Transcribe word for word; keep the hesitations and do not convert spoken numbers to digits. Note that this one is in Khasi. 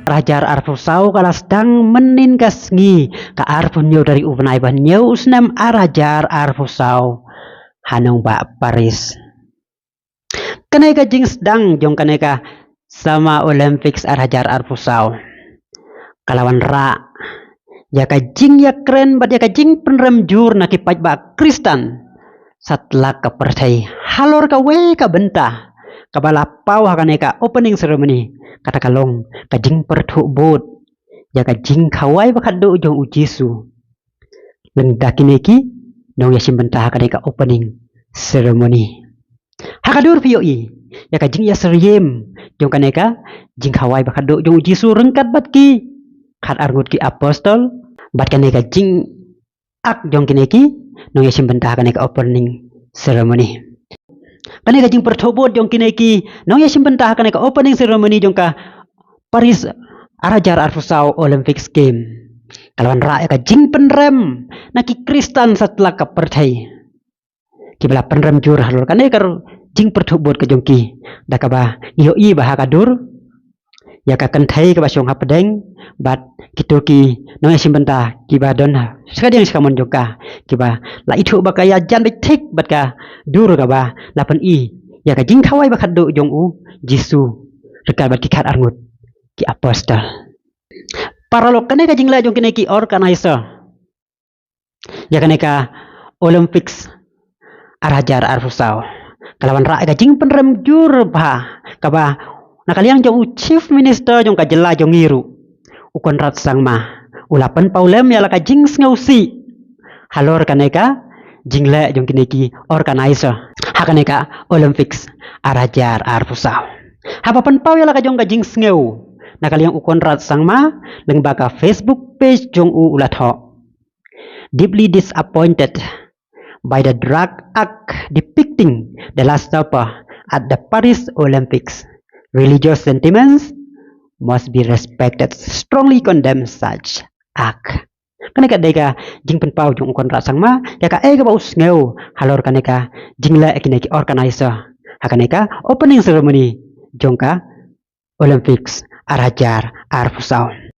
Ar hajar arphew saw ka la sdang mynnin ka sngi ka arphew hynñiew tarik u bnai ba hynñiew u snem ar hajar arphew saw ha nongbah Paris. Kane ka jingsdang jong kane ka Summer Olympics ar hajar arphew saw ka la wanrah ïa ka jingïakren bad ïa ka jingpynrem jur na ki paidbah Khristan satlak ka pyrthei halor kawei ka bynta kaba la paw ha kane ka opening ceremony, kata ka long ka jingpyrthuh bud ïa ka jingkhawai ba khatduh jong u Jisu. Lynda kine ki nongïashim bynta ha kane ka opening ceremony. Ha ka dur phi ïohi ïa ka jingïasyriem jong kane ka jingkhawai ba khatduh jong u Jisu ryngkat bad ki khat arngut ki apostol bad kane ka jingak jong kine ki nongïashim bynta ha kane ka opening ceremony. Kane ka jingpyrthuh bud jong kine ki nongïashim bynta ha kane ka opening ceremony jong ka Paris ar hajar arphew saw Olympics Game ka la wanrah ïa ka jingpynrem na ki Khristan satlak ka pyrthei kiba la pynrem jur halor kane ka jingpyrthuh bud ka jong ki da kaba ngi ïohi ba ha ka dur ïa ka kynthei kaba shong hapdeng bad kito ki nongïashim bynta kiba don ha shadien shakhmat jong ka kiba la ithuh ba ka ïajan beit thik bad ka dur kaba la pyni ïa ka jingkhawai ba khatduh jong u Jisu ryngkat bad ki khat arngut ki apostol. Paralok, kane ka jingleh jong kine ki organizer ïa kane ka Olympics ar hajar arphew saw ka la wanrah ïa ka jingpynrem jur bha kaba na ka liang jong u Chief Minister jong ka jylla jong ngi ruh, u Conrad Sangma, u la pynpaw lem ïa la ka jingsngewsih halor kane ka jingleh jong kine ki organizer ha kane ka Olympics ar hajar arphew saw. Haba pynpaw ïa la ka jong ka jingsngew na ka liang u Conrad Sangma lyngba ka Facebook page jong u, u la thoh, "Deeply disappointed by the drag act depicting the Last Supper at the Paris Olympics. Religious sentiments must be respected. Strongly condemn such act." Kane ka dei ka jingpynpaw jong u Conrad Sangma ïa kaei kaba u sngew halor kane ka jingleh kine ki organizer ha kane ka opening ceremony jong ka Olympics ar hajar arphew saw.